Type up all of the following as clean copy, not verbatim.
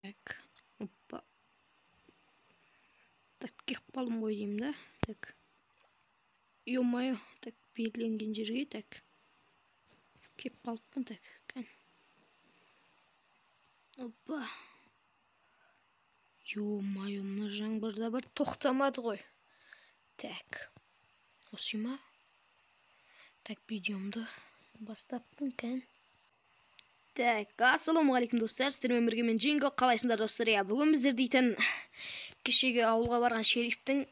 Так, опа. Так, келіп қалдым ғой деймін да. Так. Ё-моё, так, белгіленген жерге, так. Келіп қалыппын, так, кән. Опа. Ё-моё, мына жаңбыр да бір тоқтамады ғой. Так. Осы ма? Так, видеомды бастаппын, кән. Так, ассалаумағалейкум достар, сіздермен бірге мен Джинго. Қалайсыңдар достар? Иә, бүгін біздер дейтін кешегі ауылға барған шерифтің,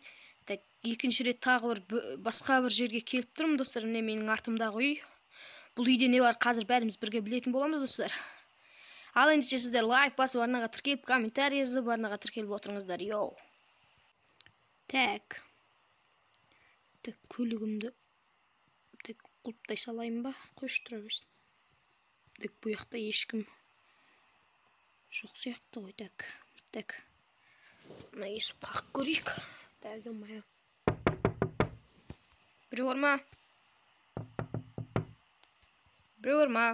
так, екінші рет тағы бір басқа бір жерге келіп тұрмын достар. Міне менің артымдағы үй. Бұл үйде не бар, қазір бәріміз бірге білетін боламыз достар. Ал ендеше сіздер лайк басып, арнаға тіркеліп, комментарий жазып, арнаға тіркеліп отырыңыздар. Йоу. Так. Так, көлігімді так құлыптай салайын ба? Қойшы, тұра берсін. Так, бұл жақта ешкім жоқ сияқты ғой. Так, так. Мына есік қағып көрейік. Так, ё-моё. Біреу бар ма? Біреу бар ма?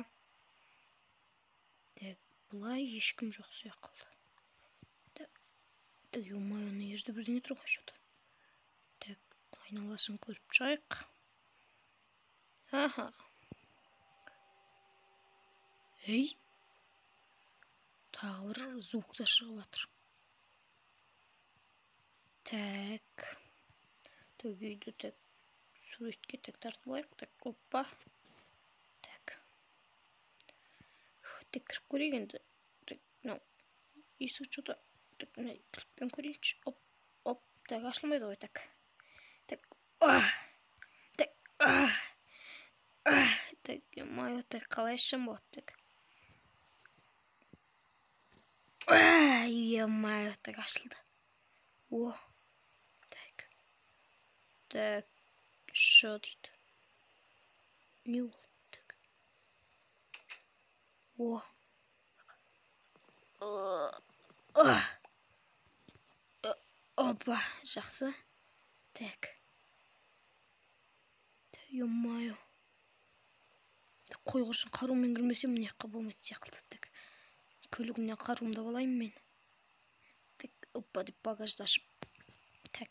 Так, былай ешкім жоқ сияқты. Так, так, ё-моё, мына жерде бірдеңе тұр ғой что-то. Так, айналасын көріп шығайық. Аха. Ей, тағы бір звуктар шығып жатыр. Так, так, үйді так суретке так тартып алайық. Так, опа. Так. Так, кіріп көрейік енді. Так, мынау есік что-то. Так, мына кілтпен көрейінші. Оп, оп, так, ашылмайды ғой, так. Так, так, так, ё-моё, так, қалай ашсам болады, так. Ё-моё, так, ашылды. О, так. Так, шо дейді? Не ол? Так. О. Опа, жақсы. Так. Ё-моё. Қой құрсын, қарумен кірмесем мына жаққа болмайтын сияқты. Так. Көлігімнен қаруымды алайын мен. Так, опа деп багажды ашып. Так.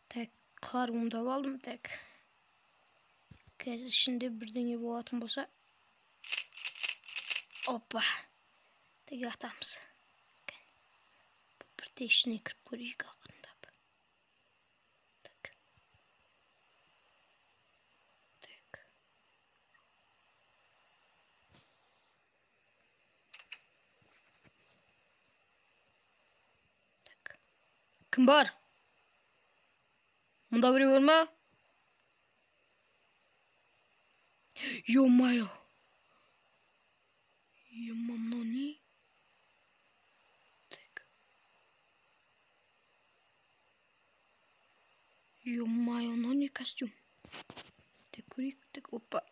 Так, қаруымды алдым. Так. Қазір ішінде бірдеңе болатын болса. Опа. Так, атамыз. Бірде ішіне кіріп көрейік ақырындап. Так. Так. Так. Кім бар? Мұнда біреу бар ма? Ё-моё. Ё-ма, мынау не? Так. Ё-моё, мынау не костюм? Так, көрейік. Так, опа.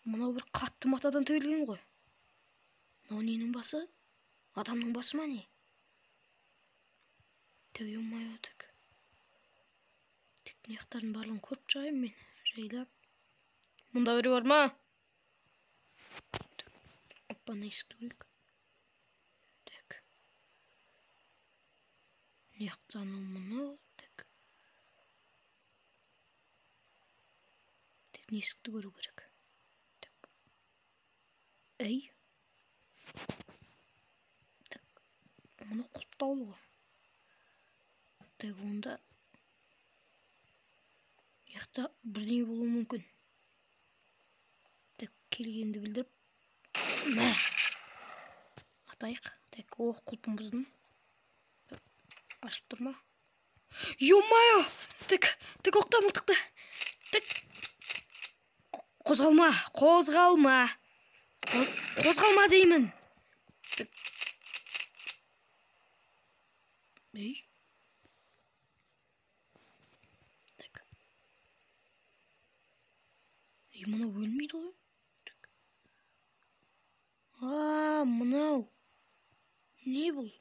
Мынау бір қатты матадан тігілген ғой. Мынау ненің басы? Адамның басы ма не? Так, ё-моё, так. Так, мына жақтардың барлығын көріп шығайын мен, жайлап. Мұнда біреу бар ма? Так, опа, мына есікті көрейік. Так. Мына жақта анау мынау, так. Так, мына есікті көру керек. Так. Ей. Так, мынау құлыптаулы ғой. Так, онда мына жақта бірдеңе болуы мүмкін. Так, келгенді білдіріп, мә, атайық. Так, о, құлпын бұздым. Ашылып тұр ма? Ё-моё! Так, так, оқта мылтықты. Так, қозғалма, қозғалма. Қозғалма деймін. Так. Ей. Так. Ей, мынау өлмейді ғой. Так. А, мынау. Не бұл?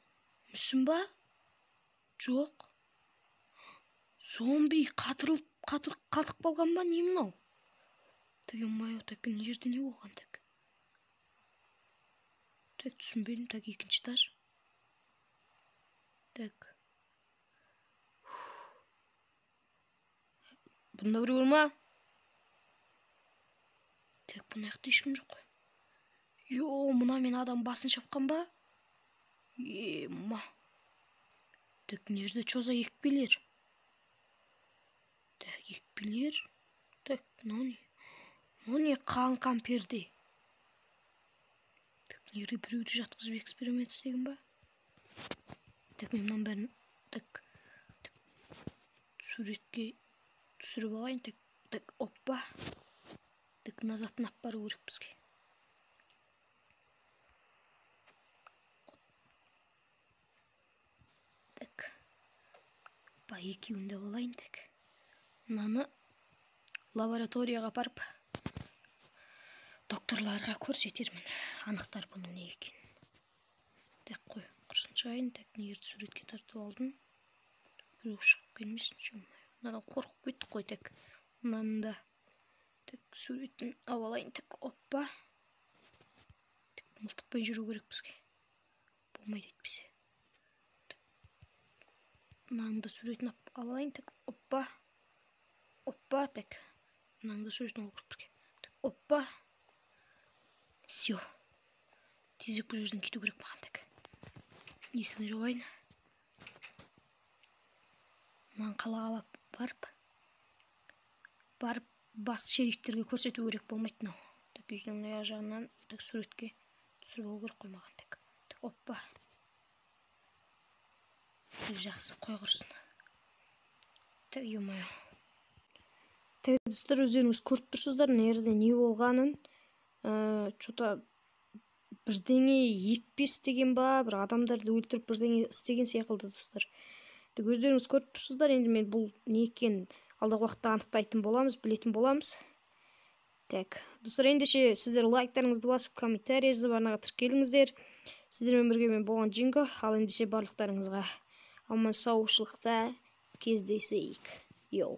Мүсін ба? Жоқ. Зомби қатырылып, қатып қалған ба? Не мынау? Так, ё-моё, так, мына жерде не болған, так? Так, түсінбедім. Так, екінші этаж. Так. Бұнда біреу бар ма? Так, бұны жақта ешкім жоқ қой. Йо, мына мен адам басын шапқан ба? Ема. Так, мына жерде чё за екпелер? Так, екпелер. Так, мынау не? Мынау не қан перде? Так, мына жерге біреуді жатқызып эксперимент істеген ба? Так, мен мынаның бәрін так, суретке түсіріп алайын. Так, так, оппа. Так, мына затын алып бару керек бізге. Так. Оппа, екеуін де алайын. Так. Мынаны лабораторияға апарып докторларға көрсетермін. Анықтар бұның не екенін. Так, қой, құрсын шығайын. Так, мына жерді суретке тартып алдым. Біреу шығып келмесін, ё-моё. Мынадан қорқып кеттік қой. Так, мынаны да так суретін алып алайын. Так, оппа. Так, мылтықпен жүру керек бізге. Болмайды әйтпесе. Так, мынаның да суретін алып алайын. Так, оппа. Оппа, так. Мынаның да суретін алу керек бізге. Так, оппа. Всё. Тезірек бұл жерден кету керек маған. Так. Есігін жабайын. Мынаны қалаға барып бас шерифтерге көрсету керек, болмайды мынау. Так, үйдің мына жағынан так суретке түсіріп алу керек қой маған. Так, так, оппа. Так, жақсы, қой құрсын. Так, ё-моё. Так, достар, өздеріңіз көріп тұрсыздар, мына жерде не болғанын. Чё-то бірдеңе екпес деген ба, бір адамдарды өлтіріп бірдеңе істеген секілді, достар. Так, өздеріңіз көріп тұрсыздар, енді мен бұл не екенін алдағы уақытта анықтайтын боламыз, білетін боламыз. Так, достар, ендеше сіздер лайктарыңызды басып, комментарий жазып, арнаға тіркеліңіздер. Сіздермен бірге мен болған Джинго. Ал ендеше барлықтарыңызға аман саушылықта кездесейік. Йоу.